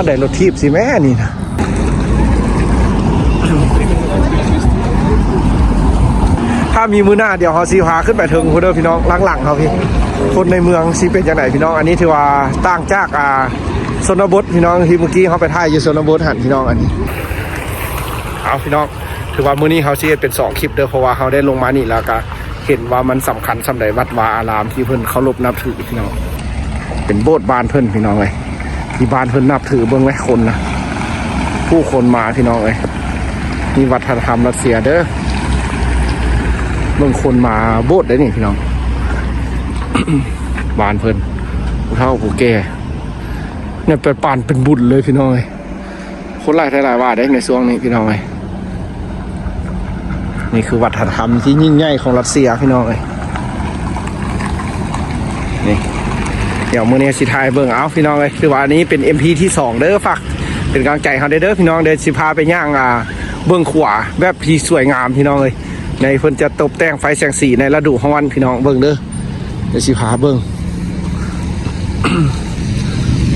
ໄດ້ລົດຖີບຊິແມ່ນີ້ນະ. ຖ້າມີມື້ໜ້າ ດຽວເຮົາຊິພາຂຶ້ນໄປເທິງພຸ້ນເດີພີ່ນ້ອງ, ຫຼັງໆເຮົາພີ້ ຄົນໃນເມືອງຊິເປັນຈັ່ງໃດພີ່ນ້ອງ. ອັນນີ້ຖືວ່າຕ່າງຈາກ ອ່າ ຊົນນະບົດພີ່ນ້ອງ, ທີ່ມື້ກີ້ເຮົາໄປຖ່າຍຢູ່ຊົນນະບົດຫັ້ນພີ່ນ້ອງ. ອັນນີ້ ເອົາພີ່ນ້ອງ ຖືວ່າມື້ນີ້ເຮົາຊິເຮັດເປັນສອງຄລິບເດີ ເພາະວ່າເຮົາໄດ້ລົງມານີ້ແລ້ວກະເຫັນວ່າມັນສຳຄັນສ່ຳໃດ ວັດວາອາລາມທີ່ເພິ່ນເຄົາລົບນັບຖືພີ່ນ້ອງ. ເປັນໂບດບ້ານເພິ່ນພີ່ນ້ອງເອີຍ, ທີ່ບ້ານເພິ່ນນັບຖື. ເບິ່ງແມະ ຄົນນະ ຜູ້ຄົນມາພີ່ນ້ອງເອີຍ. ນີ້ວັດທະນະທຳຣັດເຊຍເດີ, ເບິ່ງຄົນມາໂບດໄດ໋ນີ້ພີ່ນ້ອງ. ບ້ານເພິ່ນ ຜູ້ເຖົ້າຜູ້ແກ່ ແນວປານເປັນບຸນເລີຍພີ່ນ້ອງເອີຍ. ຄົນຫຼາຍແທ້ຫຼາຍວ່າເດ້ໃນຊ່ວງນີ້ພີ່ນ້ອງເອີຍ. ນີ້ຄືວັດທະນະທຳທີ່ຍິ່ງໃຫຍ່ຂອງຣັດເຊຍພີ່ນ້ອງເອີຍ. ນີ້ ດຽວມື້ນີ້ຊິຖ່າຍເບິ່ງເອົາພີ່ນ້ອງເອີຍ. ຖືວ່າອັນນີ້ເປັນເອັມພີທີສອງເດີ, ຝາກເປັນກຳລັງໃຈເຮົາແດ່ເດີພີ່ນ້ອງ. ດຽວຊິພາໄປຍ່າງ ອ່າ ເບິ່ງຂົວແບບທີ່ສວຍງາມພີ່ນ້ອງເອີຍ. ໃນເພິ່ນຈະຕົບແຕ່ງໄຟແສງສີໃນລະດູຮ້ອນພີ່ນ້ອງເບິ່ງເດີ. ດຽວຊິພາເບິ່ງ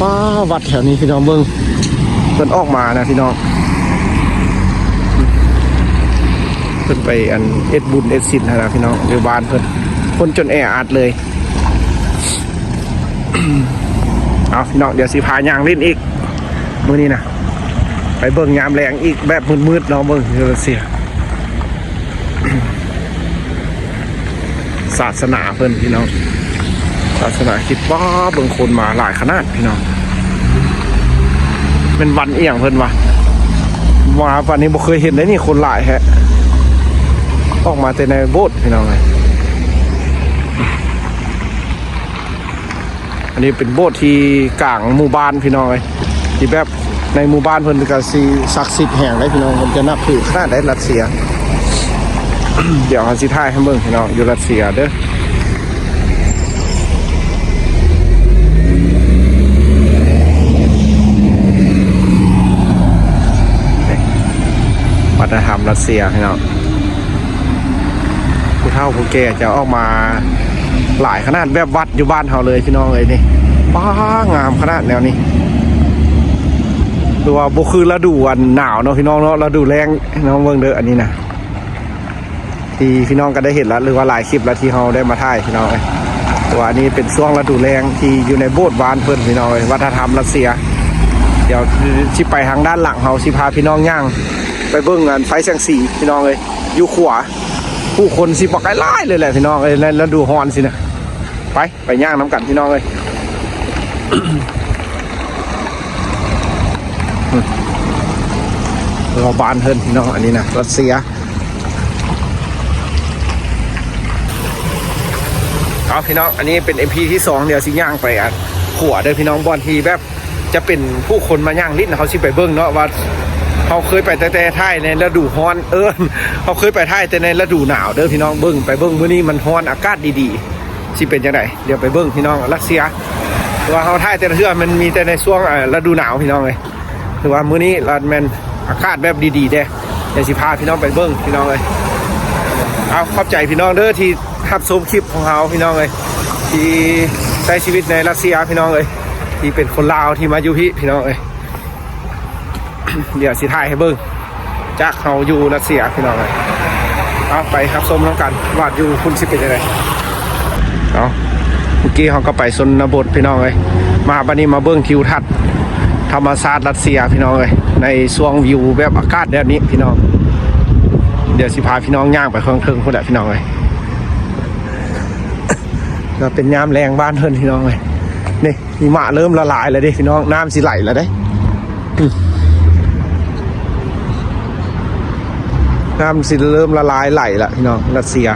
ປ້າ ວັດແຖວນີ້ພີ່ນ້ອງເບິ່ງ. ເພິ່ນອອກມານະພີ່ນ້ອງ, ເພິ່ນໄປອັນເຮັດບຸນເຮັດສິນຫັ້ນນະພີ່ນ້ອງ. ຢູ່ບ້ານເພິ່ນ ຄົນຈົນແອອັດເລີຍ. ເອົາພີ່ນ້ອງ ດຽວຊິພາຍ່າງຫຼິ້ນອີກມື້ນີ້ນະ, ໄປເບິ່ງຍາມແລງອີກແບບມືດໆເນາະ. ເບິ່ງຢູ່ຣັດເຊຍ ສາສະໜາເພິ່ນພີ່ນ້ອງ, ສາສະໜາຄຣິດ. ປ້າ ເບິ່ງຄົນມາຫຼາຍຂະໜາດພີ່ນ້ອງ. ແມ່ນວັນອີ່ຫຍັງເພິ່ນວະ, ມາປານນີ້ບໍ່ເຄີຍເຫັນເດ້ນີ້, ຄົນຫຼາຍແທ້. ອອກມາແຕ່ໃນໂບດພີ່ນ້ອງເອີຍ. ອັນນີ້ເປັນໂບດທີ່ກາງໝູ່ບ້ານພີ່ນ້ອງເອີຍ, ທີ່ແບບໃນໝູ່ບ້ານເພິ່ນກໍຊິສັກສິດແຮງເດ້ພີ່ນ້ອງ, ເພິ່ນຈະນັບຖືຂະໜາດໃດຣັດເຊຍ. ດຽວເຮົາຊິຖ່າຍໃຫ້ເບິ່ງພີ່ນ້ອງ ຢູ່ຣັດເຊຍເດີ. ວັດທະນະທຳຣັດເຊຍພີ່ນ້ອງ. ຜູ້ເຖົ້າຜູ້ແກ່ຈະອອກມາຫຼາຍຂະໜາດ ແບບວັດຢູ່ບ້ານເຮົາເລີຍພີ່ນ້ອງເອີຍນີ້. ປ້າ ງາມຂະໜາດແນວນີ້, ຄືວ່າບໍ່ຄືລະດູອັນໜາວເນາະພີ່ນ້ອງເນາະ, ລະດູແລ້ງພີ່ນ້ອງເບິ່ງເດີ. ອັນນີ້ນະ ທີ່ພີ່ນ້ອງກໍໄດ້ເຫັນລະ ຫຼືວ່າຫຼາຍຄລິບລະທີ່ເຮົາໄດ້ມາຖ່າຍພີ່ນ້ອງເອີຍ. ແຕ່ວ່າອັນນີ້ເປັນຊ່ວງລະດູແລ້ງທີ່ຢູ່ໃນໂບດບ້ານເພິ່ນພີ່ນ້ອງເອີຍ, ວັດທະນະທຳຣັດເຊຍ. ດຽວຊິໄປທາງດ້ານຫຼັງ, ເຮົາຊິພາພີ່ນ້ອງຍ່າງໄປເບິ່ງອັນໄຟແສງສີພີ່ນ້ອງເອີຍ. ຢູ່ຂົວ ຜູ້ຄົນຊິບັກຫຼາຍໆເລີຍແຫຼະພີ່ນ້ອງເອີຍ ໃນລະດູຮ້ອນຊີ້ນະ. ໄປ ໄປຍ່າງນຳກັນພີ່ນ້ອງເອີຍ. ເອີ ບ້ານເພິ່ນພີ່ນ້ອງ, ອັນນີ້ນະ ຣັດເຊຍ. ເອົາພີ່ນ້ອງ ອັນນີ້ເປັນເອັມພີທີສອງ, ດຽວຊິຍ່າງໄປ ອ່າ ຂົວເດີພີ່ນ້ອງ, ບ່ອນທີ່ແບບ ຈະເປັນຜູ້ຄົນມາຍ່າງຫຼິ້ນ. ເຮົາຊິໄປເບິ່ງເນາະວ່າ ເຮົາເຄີຍໄປແຕ່ ແຕ່ຖ່າຍໃນລະດູຮ້ອນ, ເອີ ເຮົາເຄີຍໄປຖ່າຍແຕ່ໃນລະດູໜາວເດີພີ່ນ້ອງ. ເບິ່ງ ໄປເບິ່ງມື້ນີ້ມັນຮ້ອນ ອາກາດດີໆ ຊິເປັນຈັ່ງໃດ. ດຽວໄປເບິ່ງພີ່ນ້ອງ, ຣັດເຊຍ ເພາະວ່າເຮົາຖ່າຍແຕ່ລະເທື່ອມັນມີແຕ່ໃນຊ່ວງ ເອີ ລະດູໜາວພີ່ນ້ອງເອີຍ. ຖືວ່າມື້ນີ້ລະແມ່ນອາກາດແບບດີໆເດ້. ດຽວຊິພາພີ່ນ້ອງໄປເບິ່ງພີ່ນ້ອງເອີຍ. ເອົາ ຂອບໃຈພີ່ນ້ອງເດີທີ່ຮັບຊົມຄລິບຂອງເຮົາພີ່ນ້ອງເອີຍ, ທີ່ໃຊ້ຊີວິດໃນຣັດເຊຍພີ່ນ້ອງເອີຍ, ທີ່ເປັນຄົນລາວທີ່ມາຢູ່ພີ້ພີ່ນ້ອງເອີຍ. ດຽວຊິຖ່າຍໃຫ້ເບິ່ງ ຈາກເຮົາຢູ່ຣັດເຊຍພີ່ນ້ອງເອີຍ. ເອົາ ໄປຮັບຊົມນຳກັນວ່າຢູ່ພຸ້ນຊິເປັນຈັ່ງໃດ. ເອົາ ເມື່ອກີ້ເຮົາກໍໄປຊົນນະບົດພີ່ນ້ອງເອີຍ, ມາບັດນີ້ມາເບິ່ງທິວທັດທຳມະຊາດຣັດເຊຍພີ່ນ້ອງເອີຍ, ໃນຊ່ວງວິວແບບອາກາດແບບນີ້ພີ່ນ້ອງ. ດຽວຊິພາພີ່ນ້ອງຍ່າງໄປເທິງໆພຸ້ນແຫຼະພີ່ນ້ອງເອີຍ. ກໍເປັນຍາມແລງບ້ານເພິ່ນພີ່ນ້ອງເອີຍ. ນີ້ ຫິມະເລີ່ມລະລາຍແລ້ວເດ້ພີ່ນ້ອງ, ນ້ຳຊິໄຫຼແລ້ວເດ້. ອືມ ນ້ຳຊິເລີ່ມລະລາຍໄຫຼລະພີ່ນ້ອງ. ຣັດເຊຍ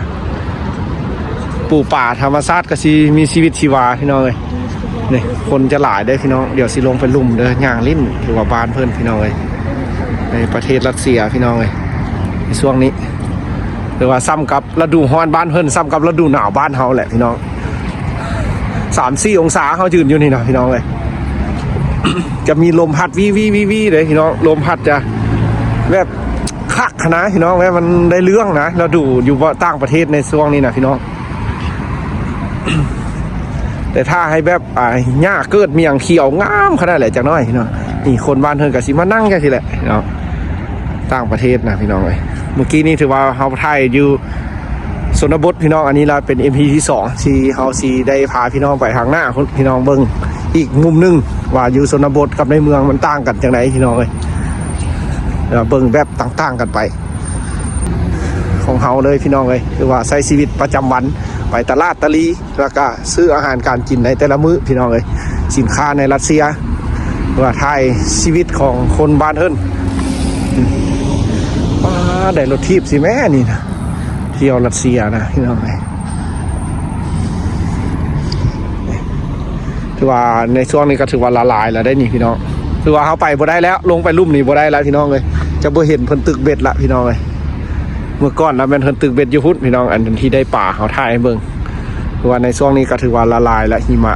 ປູປາທຳມະຊາດກໍຊິມີຊີວິດຊີວາພີ່ນ້ອງເອີຍ. ນີ້ ຄົນຈະຫຼາຍເດ້ພີ່ນ້ອງ. ດຽວຊິລົງໄປລຸ່ມເດີ, ຍ່າງຫຼິ້ນ ຫຼືວ່າບ້ານເພິ່ນພີ່ນ້ອງເອີຍ, ໃນປະເທດຣັດເຊຍພີ່ນ້ອງເອີຍ. ໃນຊ່ວງນີ້ ຫຼືວ່າສ່ຳກັບລະດູຮ້ອນບ້ານເພິ່ນ ສ່ຳກັບລະດູໜາວບ້ານເຮົາແຫຼະພີ່ນ້ອງ. ສາມສີ່ອົງສາ ເຮົາຢືນຢູ່ນີ້ນະພີ່ນ້ອງເອີຍ. ຈະມີລົມພັດວີໆໆໆເດ້ພີ່ນ້ອງ, ລົມພັດຈະແບບຄັກຫັ້ນນະພີ່ນ້ອງ, ແບບມັນໄດ້ເລື່ອງນະ ລະດູຢູ່ຕ່າງປະເທດໃນຊ່ວງນີ້ນະພີ່ນ້ອງ. ແຕ່ຖ້າໃຫ້ແບບ ອ່າ ຫຍ້າເກີດມີຫຍັງຂຽວງາມຂະໜາດແຫຼະ ຈັກໜ້ອຍພີ່ນ້ອງ. ນີ້ຄົນບ້ານເພິ່ນກໍຊິມານັ່ງຈັ່ງຊີ້ແຫຼະເນາະ ຕ່າງປະເທດນະພີ່ນ້ອງເອີຍ. ມື້ກີ້ນີ້ຖືວ່າເຮົາຖ່າຍຢູ່ຊົນນະບົດພີ່ນ້ອງ, ອັນນີ້ລະເປັນອີພີທີສອງທີ່ເຮົາຊິໄດ້ພາພີ່ນ້ອງໄປທາງໜ້າພຸ້ນ ພີ່ນ້ອງເບິ່ງອີກມຸມໜຶ່ງ ວ່າຢູ່ຊົນນະບົດກັບໃນເມືອງມັນຕ່າງກັນຈັ່ງໃດພີ່ນ້ອງເອີຍ. ແລ້ວເບິ່ງແບບຕ່າງໆກັນໄປຂອງເຮົາເລີຍພີ່ນ້ອງເອີຍ, ຄືວ່າໃຊ້ຊີວິດປະຈຳວັນ ໄປຕະຫຼາດຕະຫຼີ ແລ້ວກະຊື້ອາຫານການກິນໃນແຕ່ລະມື້ພີ່ນ້ອງເອີຍ. ສິນຄ້າໃນລັດເຊຍ ວ່າຖ່າຍຊີວິດຂອງຄົນບ້ານເພິ່ນ. ປ້າ ໄດ້ລົດຖີບຊິແມ່ນີ້ນະ ທ່ຽວລັດເຊຍນະພີ່ນ້ອງເອີຍ. ຖືວ່າໃນຊ່ວງນີ້ກໍຖືວ່າລະລາຍແລ້ວໄດ໋ນີ້ພີ່ນ້ອງ, ຖືວ່າເຮົາໄປບໍ່ໄດ້ແລ້ວ, ລົງໄປລຸ່ມນີ້ບໍ່ໄດ້ແລ້ວພີ່ນ້ອງເອີຍ. ຈະບໍ່ເຫັນເພິ່ນຕຶກເບັດລະພີ່ນ້ອງເອີຍ. ເມື່ອກ່ອນລະແມ່ນເພິ່ນຕຶກເບັດຢູ່ພຸ້ນພີ່ນ້ອງ, ອັນທີ່ໄດ້ປາເຮົາຖ່າຍໃຫ້ເບິ່ງ. ຄືວ່າໃນຊ່ວງນີ້ກໍຖືວ່າລະລາຍລະ ຫິມະ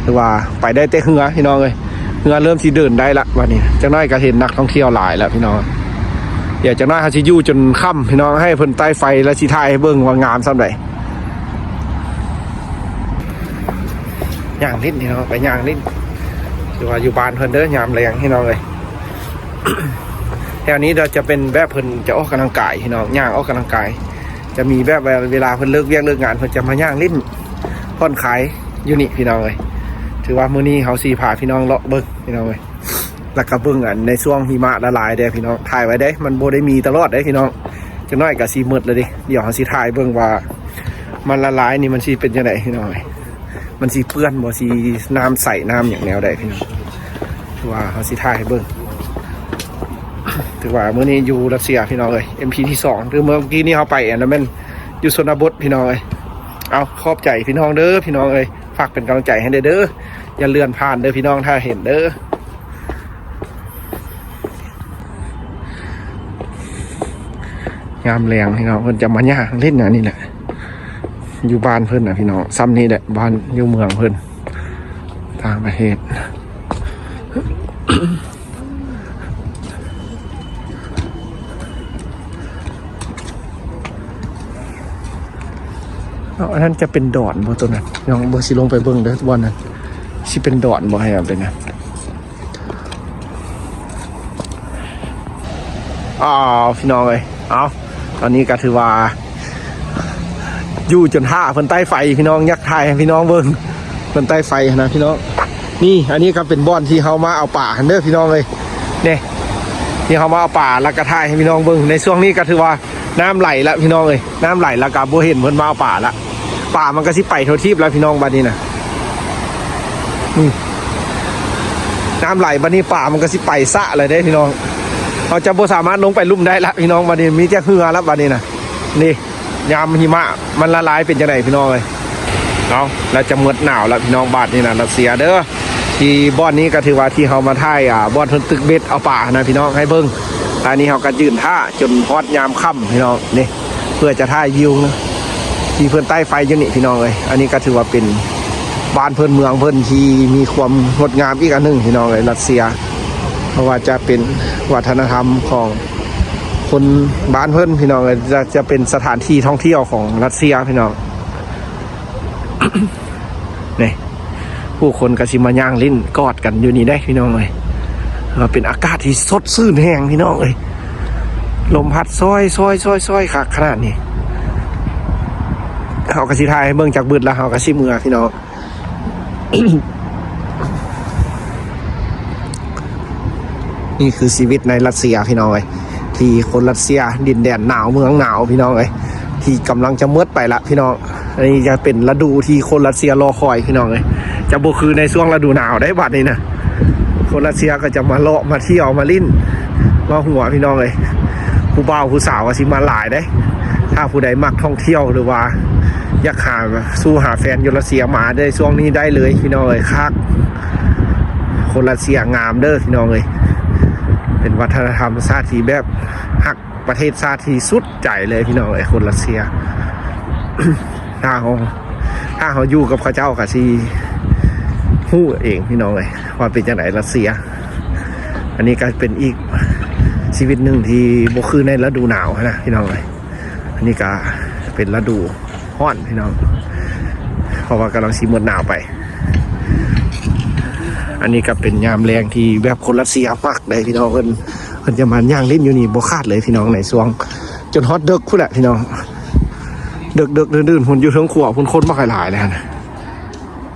ຄືວ່າໄປໄດ້ແຕ່ເຮືອພີ່ນ້ອງເອີຍ. ເຮືອເລີ່ມຊິເດີນໄດ້ລະບັດນີ້, ຈັກໜ້ອຍກໍເຫັນນັກທ່ອງທ່ຽວຫຼາຍລະພີ່ນ້ອງ. ດຽວຈັກໜ້ອຍເຮົາຊິຢູ່ຈົນຄ່ຳພີ່ນ້ອງ, ໃຫ້ເພິ່ນໄຕ້ໄຟລະຊິຖ່າຍໃຫ້ເບິ່ງວ່າງາມສ່ຳໃດ. ຍ່າງຫຼິ້ນພີ່ນ້ອງ, ໄປຍ່າງຫຼິ້ນ ຄືວ່າຢູ່ບ້ານເພິ່ນເດີ ຍາມແລງພີ່ນ້ອງເອີຍ. ແຖວນີ້ຈະເປັນແບບເພິ່ນຈະອອກກຳລັງກາຍພີ່ນ້ອງ, ຍ່າງອອກກຳລັງກາຍ. ຈະມີແບບວ່າເວລາເພິ່ນເລີກວຽກເລີກງານ ເພິ່ນຈະມາຍ່າງຫຼິ້ນຜ່ອນຄາຍຢູ່ນີ້ພີ່ນ້ອງເອີຍ. ຖືວ່າມື້ນີ້ເຮົາຊິພາພີ່ນ້ອງເລາະເບິ່ງພີ່ນ້ອງເອີຍ, ແລ້ວກໍເບິ່ງອັນໃນຊ່ວງຫິມະລະລາຍເດ້ພີ່ນ້ອງ. ຖ່າຍໄວ້ເດ້, ມັນບໍ່ໄດ້ມີຕະຫຼອດເດ້ພີ່ນ້ອງ, ຈັກໜ້ອຍກໍຊິໝົດແລ້ວເດ້. ດຽວເຮົາຊິຖ່າຍເບິ່ງວ່າມັນລະລາຍນີ້ມັນຊິເປັນຈັ່ງໃດພີ່ນ້ອງເອີຍ. ມັນຊິເປື້ອນບໍ່ ຊິນ້ຳໃສນ້ຳຫຍັງແນວໃດພີ່ນ້ອງ. ຖືວ່າເຮົາຊິຖ່າຍໃຫ້ເບິ່ງ. ຖືວ່າມື້ນີ້ຢູ່ລັດເຊຍພີ່ນ້ອງເອີຍ, ອີພີທີສອງ. ຄືເມື່ອກີ້ນີ້ເຮົາໄປອັນນັ້ນແມ່ນຢູ່ຊົນນະບົດພີ່ນ້ອງເອີຍ. ເອົາ ຂອບໃຈພີ່ນ້ອງເດີພີ່ນ້ອງເອີຍ, ຝາກເປັນກຳລັງໃຈໃຫ້ແດ່ເດີ. ຢ່າເລື່ອນຜ່ານເດີພີ່ນ້ອງ ຖ້າເຫັນເດີ. ຍາມແລງພີ່ນ້ອງ ເພິ່ນຈະມາຍ່າງຫຼິ້ນອັນນີ້ແຫຼະ, ຢູ່ບ້ານເພິ່ນນະພີ່ນ້ອງ. ຊ່ຳນີ້ແຫຼະ ບ້ານຢູ່ເມືອງເພິ່ນ ຕ່າງປະເທດ. ເອົາ ອັນນັ້ນຈະເປັນດອນບໍ່ ໂຕນັ້ນ? ນ້ອງບໍ່ ຊິລົງໄປເບິ່ງເດີ ບ່ອນນັ້ນຊິເປັນດອນບໍ່ ໃຫ້ເອົາໄປນະ. ອ້າວ ພີ່ນ້ອງເອີຍ ເອົາ ຕອນນີ້ກໍຖືວ່າຢູ່ຈົນຖ້າເພິ່ນໄຕ້ໄຟພີ່ນ້ອງ, ຢາກຖ່າຍໃຫ້ພີ່ນ້ອງເບິ່ງເພິ່ນໄຕ້ໄຟຫັ້ນນະພີ່ນ້ອງ. ນີ້ ອັນນີ້ກໍເປັນບ່ອນທີ່ເຮົາມາເອົາປາຫັ້ນເດີພີ່ນ້ອງເອີຍ, ນີ້ ທີ່ເຮົາມາເອົາປາ ແລ້ວກໍຖ່າຍໃຫ້ພີ່ນ້ອງເບິ່ງ. ໃນຊ່ວງນີ້ກໍຖືວ່າ ນ້ຳໄຫຼລະພີ່ນ້ອງເອີຍ, ນ້ຳໄຫຼລະກະບໍ່ເຫັນເພິ່ນມາເອົາປາລະ. ປາມັນກະຊິໄປທົ່ວທີບລະພີ່ນ້ອງ ບາດນີ້ນະ. ນີ້ ນ້ຳໄຫຼ ບາດນີ້ປາມັນກະຊິໄປສະລະເດ້ພີ່ນ້ອງ. ເຮົາຈະບໍ່ສາມາດລົງໄປລຸ່ມໄດ້ລະພີ່ນ້ອງ, ບາດນີ້ມີແຕ່ເຮືອລະບາດນີ້ນະ. ນີ້ ຍາມຫິມະມັນລະລາຍເປັນຈັ່ງໃດພີ່ນ້ອງເອີຍ. ເອົາ ລະຈະໝົດໜາວລະພີ່ນ້ອງ ບາດນີ້ນະ ລັດເຊຍເດີ. ທີ່ບ່ອນນີ້ກໍຖືວ່າທີ່ເຮົາມາຖ່າຍ ອ່າ ບ່ອນເພິ່ນຕຶກເບັດເອົາປານະພີ່ນ້ອງ ໃຫ້ເບິ່ງ. ອັນນີ້ເຮົາກໍຢືນຖ້າຈົນຮອດຍາມຄ່ຳພີ່ນ້ອງ ນີ້ ເພື່ອຈະຖ່າຍວິວທີ່ເພິ່ນໄຕ້ໄຟຢູ່ນີ້ພີ່ນ້ອງເອີຍ. ອັນນີ້ກໍຖືວ່າເປັນບ້ານເພິ່ນເມືອງເພິ່ນທີ່ມີຄວາມງົດງາມອີກອັນໜຶ່ງພີ່ນ້ອງເອີຍ ລັດເຊຍ. ເພາະວ່າຈະເປັນວັດທະນະທຳຂອງຄົນບ້ານເພິ່ນພີ່ນ້ອງເອີຍ, ຈະ ຈະເປັນສະຖານທີ່ທ່ອງທ່ຽວຂອງລັດເຊຍພີ່ນ້ອງ. ນີ້ ຜູ້ຄົນກໍຊິມາຍ່າງຫຼິ້ນກອດກັນຢູ່ນີ້ເດ້ພີ່ນ້ອງເອີຍ. ເປັນອາກາດທີ່ສົດຊື່ນແຮງພີ່ນ້ອງເອີຍ, ລົມພັດຊອຍໆໆ ຄັກຂະໜາດນີ້. ເຮົາກໍຊິຖ່າຍໃຫ້ເບິ່ງຈັກບຶດ ແລ້ວເຮົາກໍຊິເມືອພີ່ນ້ອງ. ນີ້ຄືຊີວິດໃນລັດເຊຍພີ່ນ້ອງເອີຍ, ທີ່ຄົນລັດເຊຍ ດິນແດນໜາວເມືອງໜາວພີ່ນ້ອງເອີຍ, ທີ່ກຳລັງຈະໝົດໄປລະພີ່ນ້ອງ. ອັນນີ້ຈະເປັນລະດູທີ່ຄົນລັດເຊຍລໍຄອຍພີ່ນ້ອງເອີຍ, ຈະບໍ່ຄືໃນຊ່ວງລະດູໜາວໄດ໋ບາດນີ້ນະ. ຄົນລັດເຊຍກໍຈະມາເລາະມາທ່ຽວມາຫຼິ້ນມາຫົວພີ່ນ້ອງເອີຍ, ຜູ້ບ່າວຜູ້ສາວກໍຊິມາຫຼາຍເດ້. ຖ້າຜູ້ໃດມັກທ່ອງທ່ຽວ ຫຼືວ່າຢາກຫາ ສູ່ຫາແຟນຢູ່ລັດເຊຍ ມາໄດ້ຊ່ວງນີ້ໄດ້ເລີຍພີ່ນ້ອງເອີຍ, ຄັກ. ຄົນລັດເຊຍງາມເດີພີ່ນ້ອງເອີຍ, ເປັນວັດທະນະທຳຊາດທີ່ແບບຮັກປະເທດຊາດທີ່ສຸດໃຈເລີຍພີ່ນ້ອງເອີຍ ຄົນລັດເຊຍ. ຖ້າເຮົາ ຖ້າເຮົາຢູ່ກັບເຂົາເຈົ້າກໍຊິຮູ້ເອງພີ່ນ້ອງເອີຍ ວ່າເປັນຈັ່ງໃດລັດເຊຍ. ອັນນີ້ກໍເປັນອີກຊີວິດໜຶ່ງທີ່ບໍ່ຄືໃນລະດູໜາວນະພີ່ນ້ອງເອີຍ. ອັນນີ້ກະເປັນລະດູຮ້ອນພີ່ນ້ອງ, ເພາະວ່າກຳລັງຊິໝົດໜາວໄປ. ອັນນີ້ກໍເປັນຍາມແລງທີ່ແບບຄົນຣັດເຊຍມັກເດ້ພີ່ນ້ອງ. ເພິ່ນ ເພິ່ນຈະມາຍ່າງຫຼິ້ນຢູ່ນີ້ບໍ່ຂາດເລີຍພີ່ນ້ອງ ໃນຊ່ວງຈົນຮອດເດິກພຸ້ນແຫຼະພີ່ນ້ອງ. ເດິກໆ ດື່ນໆ ພຸ້ນ ຢູ່ເທິງຂົວພຸ້ນ ຄົນບັກຫຼາຍໆ ເລີຍຫັ້ນນະ.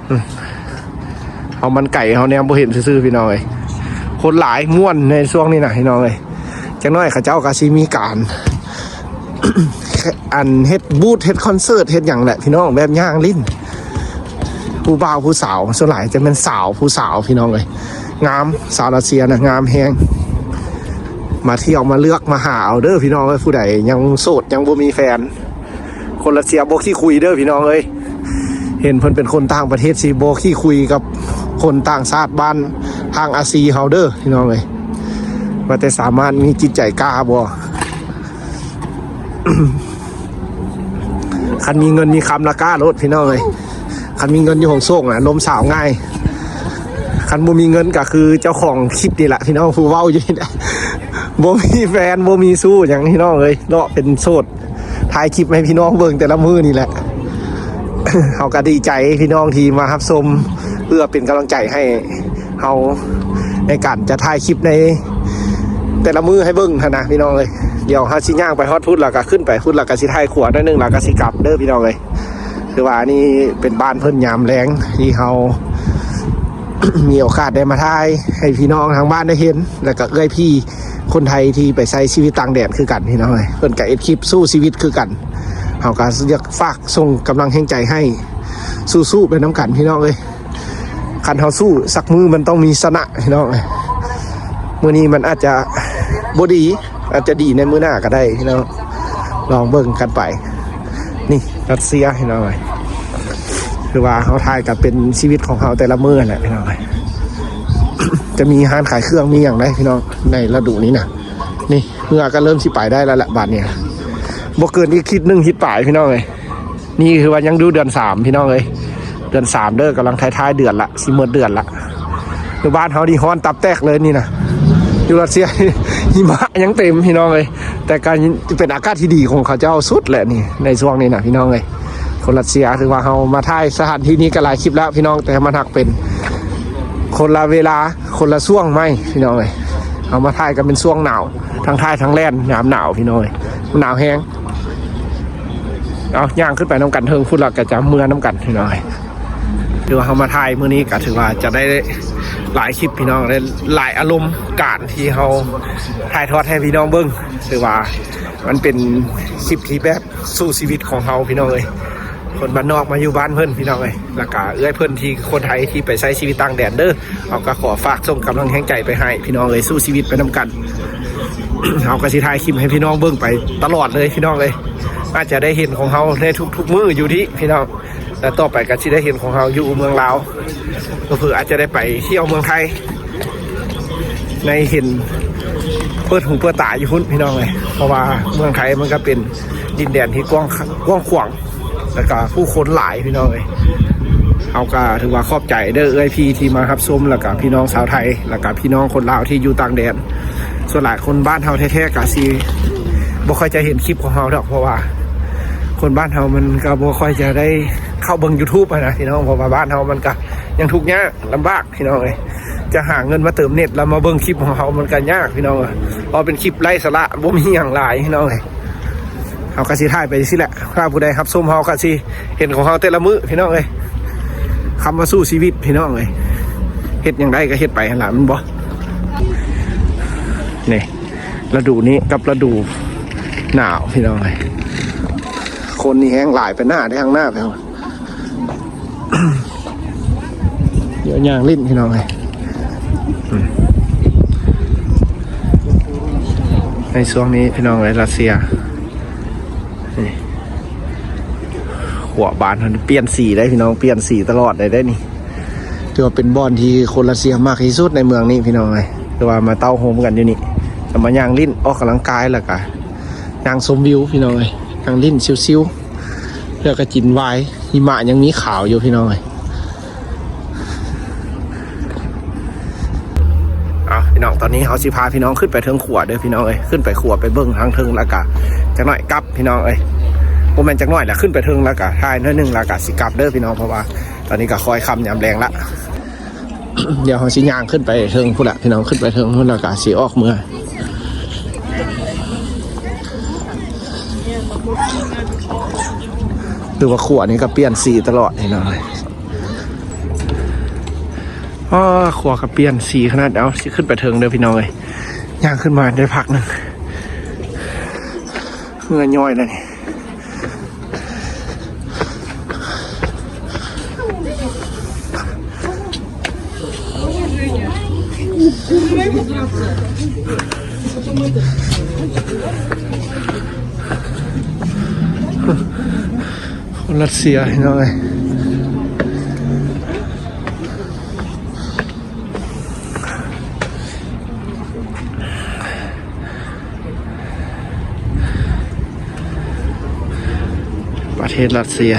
ອືມ ເຮົາມັນໄກ ເຮົາແນມບໍ່ເຫັນຊື່ໆ ພີ່ນ້ອງເອີຍ. ຄົນຫຼາຍ ມ່ວນໃນຊ່ວງນີ້ນະພີ່ນ້ອງເອີຍ. ຈັກໜ້ອຍເຂົາເຈົ້າກໍຊິມີການ ອັນເຮັດບູດ ເຮັດຄອນເສີດ ເຮັດຫຍັງແຫຼະພີ່ນ້ອງ ແບບຍ່າງຫຼິ້ນ ຜູ້ບ່າວຜູ້ສາວ. ສ່ວນຫຼາຍຈະແມ່ນສາວ ຜູ້ສາວພີ່ນ້ອງເອີຍ. ງາມ ສາວຣັດເຊຍນະ ງາມແຮງ. ມາທ່ຽວ ມາເລືອກ ມາຫາເອົາເດີພີ່ນ້ອງເອີຍ. ຜູ້ໃດຍັງໂສດ ຍັງບໍ່ມີແຟນ ຄົນຣັດເຊຍບໍ່ຂີ້ຄຸຍເດີພີ່ນ້ອງເອີຍ. ເຫັນເພິ່ນເປັນຄົນຕ່າງປະເທດ ຊິບໍ່ຂີ້ຄຸຍກັບຄົນຕ່າງຊາດບ້ານທາງອາຊີເຮົາເດີພີ່ນ້ອງເອີຍ. ວ່າແຕ່ສາມາດມີຈິດໃຈກ້າບໍ່? ຄັນມີເງິນມີຄຳລະກ້າໂລດພີ່ນ້ອງເອີຍ. ຄັນມີເງິນຢູ່ຫ້ອງໂຊກນະ ລົມສາວງ່າຍ. ຄັນບໍ່ມີເງິນກໍຄືເຈົ້າຂອງຄລິບນີ້ແຫຼະພີ່ນ້ອງ ຜູ້ເວົ້າຢູ່ນີ້ແຫຼະ. ບໍ່ມີແຟນ ບໍ່ມີຊູ້ຫຍັງພີ່ນ້ອງເອີຍ ເນາະ ເປັນໂສດ. ຖ່າຍຄລິບໃຫ້ພີ່ນ້ອງເບິ່ງແຕ່ລະມື້ນີ້ແຫຼະ. ເຮົາກໍດີໃຈພີ່ນ້ອງທີ່ມາຮັບຊົມ ເພື່ອເປັນກຳລັງໃຈໃຫ້ເຮົາໃນການຈະຖ່າຍຄລິບໃນແຕ່ລະມື້ໃຫ້ເບິ່ງຫັ້ນນະພີ່ນ້ອງເອີຍ. ດຽວເຮົາຊິຍ່າງໄປຮອດພຸ້ນ ແລ້ວກໍຂຶ້ນໄປພຸ້ນ ແລ້ວກໍຊິຖ່າຍຂົວໜ້ອຍໜຶ່ງ ແລ້ວກໍຊິກັບເດີພີ່ນ້ອງເອີຍ. ຄືວ່ານີ້ເປັນບ້ານເພິ່ນຍາມແລງ ທີ່ເຮົາມີໂອກາດໄດ້ມາຖ່າຍໃຫ້ພີ່ນ້ອງທາງບ້ານໄດ້ເຫັນ ແລ້ວກໍເອື້ອຍພີ່ ຄົນໄທທີ່ໄປໃຊ້ຊີວິດຕ່າງແດນຄືກັນພີ່ນ້ອງເອີຍ. ເພິ່ນກໍເຮັດຄລິບສູ້ຊີວິດຄືກັນ. ເຮົາກໍຢາກຝາກສົ່ງກຳລັງແຮງໃຈໃຫ້ ສູ້ໆໄປນຳກັນພີ່ນ້ອງເອີຍ. ຄັນເຮົາສູ້ສັກມື້ມັນຕ້ອງມີຊະນະພີ່ນ້ອງເອີຍ. ມື້ນີ້ມັນອາດຈະບໍ່ດີ ອາດຈະດີໃນມື້ໜ້າກໍໄດ້ພີ່ນ້ອງ ລອງເບິ່ງກັນໄປ. ນີ້ຣັດເຊຍພີ່ນ້ອງເອີຍ. ຄືວ່າເຮົາຖ່າຍກໍເປັນຊີວິດຂອງເຮົາແຕ່ລະມື້ຫັ້ນແຫຼະພີ່ນ້ອງເອີຍ. ຈະມີຮ້ານຂາຍເຄື່ອງ ມີຫຍັງໄດ໋ພີ່ນ້ອງ ໃນລະດູນີ້ນະ. ນີ້ເຮືອກໍເລີ່ມຊິໄປໄດ້ແລ້ວແຫຼະບາດນີ້ ບໍ່ເກີນອີກທິດໜຶ່ງທິດປາຍພີ່ນ້ອງເອີຍ. ນີ້ຄືວ່າຍັງຢູ່ເດືອນສາມພີ່ນ້ອງເອີຍ. ເດືອນສາມເດີ ກຳລັງທ້າຍໆເດືອນລະ ຊິໝົດເດືອນລະ. ຢູ່ບ້ານເຮົານີ້ຮ້ອນຕັບແຕກເລີຍນີ້ນະ. ຢູ່ຣັດເຊຍຫິມະຍັງເຕັມພີ່ນ້ອງເອີຍ. ແຕ່ກໍເປັນອາກາດທີ່ດີຂອງເຂົາເຈົ້າສຸດແຫຼະນີ້ ໃນຊ່ວງນີ້ນະພີ່ນ້ອງເອີຍ. ຄົນຣັດເຊຍ ຖືວ່າເຮົາມາຖ່າຍສະຖານທີ່ນີ້ກໍຫຼາຍຄລິບແລ້ວພີ່ນ້ອງ ແຕ່ມັນຫາກເປັນຄົນລະເວລາ ຄົນລະຊ່ວງໃໝ່ພີ່ນ້ອງເອີຍ. ເຮົາມາຖ່າຍກັນເປັນຊ່ວງໜາວ ທັງຖ່າຍທັງແລ່ນຍາມໜາວພີ່ນ້ອງເອີຍ. ມັນໜາວແຮງ. ເອົາ ຍ່າງຂຶ້ນໄປນຳກັນເທິງພຸ້ນ ແລ້ວກໍຈະເມືອນຳກັນພີ່ນ້ອງເອີຍ. ຖືວ່າເຮົາມາຖ່າຍມື້ນີ້ກໍຖືວ່າຈະໄດ້ຫຼາຍຄລິບພີ່ນ້ອງ ໄດ້ຫຼາຍອາລົມການທີ່ເຮົາຖ່າຍທອດໃຫ້ພີ່ນ້ອງເບິ່ງ. ຖືວ່າມັນເປັນຄລິບທີ່ແບບ ສູ້ຊີວິດຂອງເຮົາພີ່ນ້ອງເອີຍ. ຄົນບ້ານນອກມາຢູ່ບ້ານເພິ່ນພີ່ນ້ອງເອີຍ. ແລ້ວກະເອື້ອຍເພິ່ນທີ່ຄົນໄທທີ່ໄປໃຊ້ຊີວິດຕ່າງແດນເດີ. ເຮົາກໍຂໍຝາກສົ່ງກຳລັງແຮງໃຈໄປໃຫ້ພີ່ນ້ອງເອີຍ ສູ້ຊີວິດໄປນຳກັນ. ເຮົາກໍຊິຖ່າຍຄລິບໃຫ້ພີ່ນ້ອງເບິ່ງໄປຕະຫຼອດເລີຍພີ່ນ້ອງເອີຍ. ອາດຈະໄດ້ເຫັນຂອງເຮົາໃນທຸກໆມື້ຢູ່ນີ້ພີ່ນ້ອງ. ແລະ ຕໍ່ໄປກໍຊິໄດ້ເຫັນຂອງເຮົາຢູ່ເມືອງລາວ ເຜີໆອາດຈະໄດ້ໄປທ່ຽວເມືອງໄທ ໃນເຫັນເປີດຫູເປີດຕາຢູ່ພຸ້ນພີ່ນ້ອງເອີຍ. ເພາະວ່າເມືອງໄທມັນກໍເປັນດິນແດນທີ່ກວ້າງ ກວ້າງຂວາງ ແລ້ວກໍຜູ້ຄົນຫຼາຍພີ່ນ້ອງເອີຍ. ເຮົາກໍຖືວ່າຂອບໃຈເດີເອື້ອຍພີ່ທີ່ມາຮັບຊົມ ແລ້ວກໍພີ່ນ້ອງຊາວໄທ ແລ້ວກໍພີ່ນ້ອງຄົນລາວທີ່ຢູ່ຕ່າງແດນ. ສ່ວນຫຼາຍຄົນບ້ານເຮົາແທ້ໆກໍຊິບໍ່ຄ່ອຍຈະເຫັນຄລິບຂອງເຮົາດອກ ເພາະວ່າຄົນບ້ານເຮົາມັນກໍບໍ່ຄ່ອຍຈະໄດ້ເຂົ້າເບິ່ງ YouTube ຫັ້ນນະພີ່ນ້ອງ ເພາະວ່າບ້ານເຮົາມັນກໍຍັງທຸກຍາກລຳບາກພີ່ນ້ອງເອີຍ. ຈະຫາເງິນມາເຕີມເນັດແລ້ວມາເບິ່ງຄລິບຂອງເຮົາມັນກໍຍາກພີ່ນ້ອງເອີຍ ເພາະເປັນຄລິບໄຮ້ສາລະ ບໍ່ມີຫຍັງຫຼາຍພີ່ນ້ອງເອີຍ. ເຮົາກໍຊິຖ່າຍໄປຈັ່ງຊີ້ແຫຼະ ຖ້າຜູ້ໃດຮັບຊົມເຮົາກໍຊິເຫັນຂອງເຮົາແຕ່ລະມື້ພີ່ນ້ອງເອີຍ. ຄຳວ່າສູ້ຊີວິດພີ່ນ້ອງເອີຍ ເຮັດຫຍັງໄດ້ກໍເຮັດໄປຫັ້ນລະ ແມ່ນບໍ່? ນີ້ ລະດູນີ້ກັບລະດູໜາວພີ່ນ້ອງເອີຍ. ຄົນນີ້ແຮງຫຼາຍໄປໜ້າເດ້ ທາງໜ້າໄປ ດຽວຍ່າງຫຼິ້ນພີ່ນ້ອງເອີຍ. ອືມ ໃນຊ່ວງນີ້ພີ່ນ້ອງເອີຍ ຣັດເຊຍ ນີ້ ຂົວບ້ານເພິ່ນປ່ຽນສີໄດ໋ພີ່ນ້ອງ ປ່ຽນສີຕະຫຼອດໄດ໋ ໄດ໋ນີ້. ຖືວ່າເປັນບ່ອນທີ່ຄົນຣັດເຊຍມັກທີ່ສຸດໃນເມືອງນີ້ພີ່ນ້ອງເອີຍ. ຄືວ່າມາເຕົ້າໂຮມກັນຢູ່ນີ້ ກໍມາຍ່າງຫຼິ້ນ ອອກກຳລັງກາຍ ແລ້ວກໍ ນັ່ງຊົມວິວພີ່ນ້ອງເອີຍ ນັ່ງຫຼິ້ນຊິວໆ ແລ້ວກໍກິນວາຍ. ຫິມະຍັງມີຂາວຢູ່ພີ່ນ້ອງເອີຍ. ເອົາ ພີ່ນ້ອງ ຕອນນີ້ເຮົາຊິພາພີ່ນ້ອງຂຶ້ນໄປເທິງຂົວເດີພີ່ນ້ອງເອີຍ. ຂຶ້ນໄປຂົວໄປເບິ່ງທາງເທິງ ແລ້ວກະຈັກໜ້ອຍກັບພີ່ນ້ອງເອີຍ. ບໍ່ແມ່ນຈັກໜ້ອຍແຫຼະ ຂຶ້ນໄປເທິງແລ້ວກະຖ່າຍໜ້ອຍໜຶ່ງ ແລ້ວກະຊິກັບເດີພີ່ນ້ອງ ເພາະວ່າຕອນນີ້ກະຄ້ອຍຄ່ຳຍາມແລງລະ. ດຽວເຮົາຊິຍ່າງຂຶ້ນໄປເທິງພຸ້ນລະພີ່ນ້ອງ ຂຶ້ນໄປເທິງພຸ້ນລະກະຊິອອກເມືອ. ຫຼືວ່າຂົວນີ້ກໍປ່ຽນສີຕະຫຼອດພີ່ນ້ອງເອີຍ. ອໍ ຂົວກໍປ່ຽນສີຂະໜາດ. ເອົາ ຊິຂຶ້ນໄປເທິງເດີພີ່ນ້ອງເອີຍ. ຍ່າງຂຶ້ນມາໄດ້ພັກໜຶ່ງ ເຫື່ອຍ້ອຍແລ້ວນີ້. ຄົນຣັດເຊຍພີ່ນ້ອງເອີຍ. ປະເທດຣັດເຊຍ.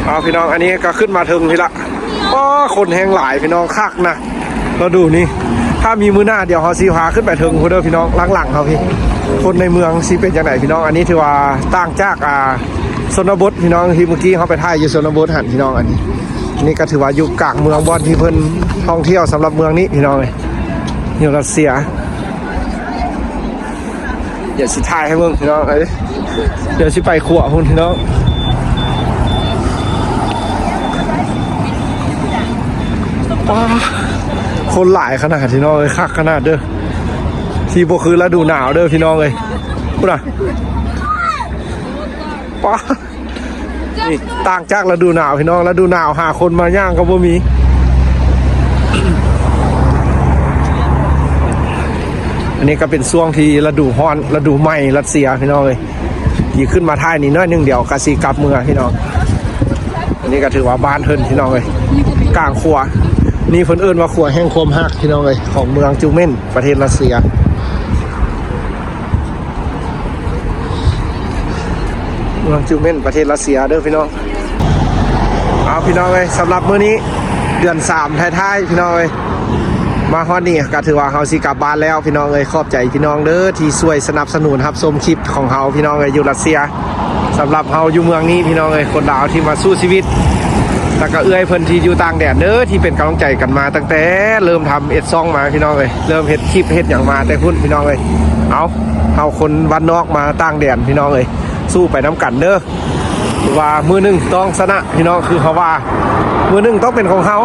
ເອົາພີ່ນ້ອງ ອັນນີ້ກໍຂຶ້ນມາເທິງພີ້ລະ. ອໍ ຄົນແຮງຫຼາຍພີ່ນ້ອງ ຄັກນະ ລະດູນີ້. ຖ້າມີມື້ໜ້າ ດຽວເຮົາຊິພາຂຶ້ນໄປເທິງພຸ້ນເດີພີ່ນ້ອງ ຫຼັງໆເຮົາພີ້. ຄົນໃນເມືອງຊິເປັນຈັ່ງໃດພີ່ນ້ອງ. ອັນນີ້ຖືວ່າຕ່າງຈາກ ອ່າ ຊົນນະບົດພີ່ນ້ອງ ທີ່ມື້ກີ້ເຮົາໄປຖ່າຍຢູ່ຊົນນະບົດຫັ້ນພີ່ນ້ອງ. ອັນນີ້ ອັນນີ້ກໍຖືວ່າຢູ່ກາງເມືອງ ບ່ອນທີ່ເພິ່ນທ່ອງທ່ຽວສຳລັບເມືອງນີ້ພີ່ນ້ອງເອີຍ ຢູ່ຣັດເຊຍ. ດຽວຊິຖ່າຍໃຫ້ເບິ່ງພີ່ນ້ອງເອີຍ. ດຽວຊິໄປຂົວພຸ້ນພີ່ນ້ອງ. ປ້າ ຄົນຫຼາຍຂະໜາດພີ່ນ້ອງເອີຍ ຄັກຂະໜາດເດີ. ທີ່ບໍ່ຄືລະດູໜາວເດີພີ່ນ້ອງເອີຍ. ພຸ້ນນະ ປ້າ ນີ້ຕ່າງຈາກລະດູໜາວພີ່ນ້ອງ ລະດູໜາວຫາຄົນມາຍ່າງກໍບໍ່ມີ. ອັນນີ້ກໍເປັນຊ່ວງທີ່ລະດູຮ້ອນ ລະດູໄໝຣັຣັດເຊຍພີ່ນ້ອງເອີຍ. ທີ່ຂຶ້ນມາຖ່າຍນີ້ໜ້ອຍໜຶ່ງ ດຽວກໍຊິກັບເມືອພີ່ນ້ອງ. ອັນນີ້ກໍຖືວ່າບ້ານເພິ່ນພີ່ນ້ອງເອີຍ ກາງຂົວ. ນີ້ເພິ່ນເອີ້ນວ່າຂົວແຫ່ງຄວາມຮັກພີ່ນ້ອງເອີຍ ຂອງເມືອງຈູເມັນ ປະເທດຣັດເຊຍ. ເມືອງຈູເມັນ ປະເທດຣັດເຊຍເດີພີ່ນ້ອງ. ເອົາພີ່ນ້ອງເອີຍ ສຳລັບມື້ນີ້ເດືອນສາມທ້າຍໆ ພີ່ນ້ອງເອີຍ ມາຮອດນີ້ກໍຖືວ່າເຮົາຊິກັບບ້ານແລ້ວພີ່ນ້ອງເອີຍ. ຂອບໃຈພີ່ນ້ອງເດີທີ່ຊ່ວຍສະໜັບສະໜູນຮັບຊົມຄລິບຂອງເຮົາພີ່ນ້ອງເອີຍ ຢູ່ຣັດເຊຍ. ສຳລັບເຮົາຢູ່ເມືອງນີ້ພີ່ນ້ອງເອີຍ ຄົນລາວທີ່ມາສູ້ຊີວິດ ແລ້ວກໍເອື້ອຍເພິ່ນທີ່ຢູ່ຕ່າງແດນເດີ ທີ່ເປັນກຳລັງໃຈກັນມາຕັ້ງແຕ່ເລີ່ມທຳເອັດຊ່ອງມາພີ່ນ້ອງເອີຍ ເລີ່ມເຮັດຄລິບເຮັດຫຍັງມາແຕ່ພຸ້ນພີ່ນ້ອງເອີຍ. ເອົາ ເຮົາຄົນບ້ານນອກມາຕ່າງແດນພີ່ນ້ອງເອີຍ ສູ້ໄປນຳກັນເດີ. ວ່າມື້ໜຶ່ງຕ້ອງຊະນະພີ່ນ້ອງ ຄືເຮົາວ່າ ມື້ໜຶ່ງຕ້ອງເປັນຂອງເຮົາ.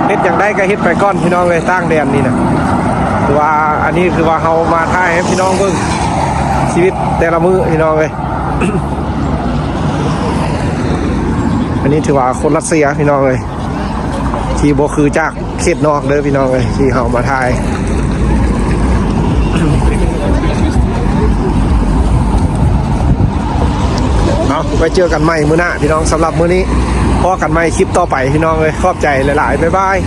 ເຮັດຫຍັງໄດ້ກໍເຮັດໄປກ່ອນພີ່ນ້ອງເອີຍ ຕ່າງແດນນີ້ນະ. ຄືວ່າ ອັນນີ້ຄືວ່າເຮົາມາຖ່າຍໃຫ້ພີ່ນ້ອງເບິ່ງຊີວິດແຕ່ລະມື້ພີ່ນ້ອງເອີຍ. ອັນນີ້ຖືວ່າຄົນຣັດເຊຍພີ່ນ້ອງເອີຍ ທີ່ບໍ່ຄືຈາກເຂດນອກເດີພີ່ນ້ອງເອີຍ ທີ່ເຮົາມາຖ່າຍເນາະ. ໄວ້ເຈີກັນໃໝ່ມື້ໜ້າພີ່ນ້ອງ. ສຳລັບມື້ນີ້ພໍ້ກັນໃໝ່ຄລິບຕໍ່ໄປພີ່ນ້ອງເອີຍ. ຂອບໃຈຫຼາຍໆ ບາຍບາຍ.